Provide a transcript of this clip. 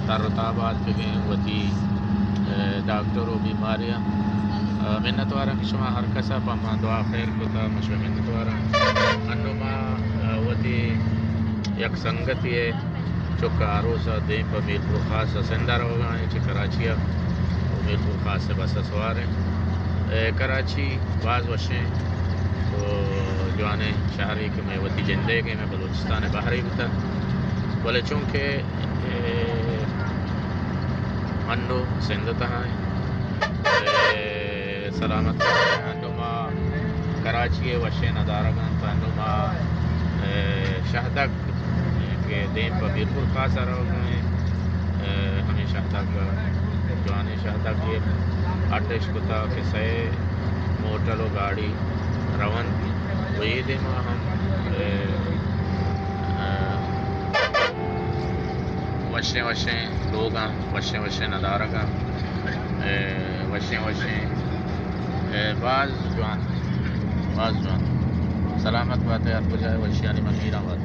تر و تاب آتکگیں وتی، اے، ڈاکٹر و بیماریاں۔ اے، منتواراں کہ شما ہر کسا پہ ما دعا خیر کتا، ما شما منتواراں۔ انو ما، اے، وتی یک سنگتی ءِ چک ءِ آروس ءَ دیم پہ میرپور خاص ءَ سندھ ءَ روگا ایں، چہ کراچی ءَ و میرپور خاص ءِ بس ءَ سوار ایں۔ اے، کراچی باز وشیں و جوانیں شہرے کہ مئے وتی جندے کہ مئے بلوچستان ءِ بہرے بوتگ، بلے چونکہ، اے، انو سندھ ءِ تہا ایں، اے، سلامت بات۔ انو ما کراچی ءِ وشیں ندارگ انت، انو ما، اے، شہدگ کہ دیم پہ میرپور خاص ءَ روگ ءَ ایں، اے، ہمے شہدگ، جوانیں شہدگ ءَ اڈ اش کتا کہ سئے موٹر و گاڑی رونت و اے دیما ہم، اے، اے، وشیں وشیں لوگاں، وشیں وشیں ندارگاں، اے، وشیں وشیں، اے، باز جوان، باز جوان۔ سلامت بات ئے، ہر کجا ئے، وشیانی ممیراں بات۔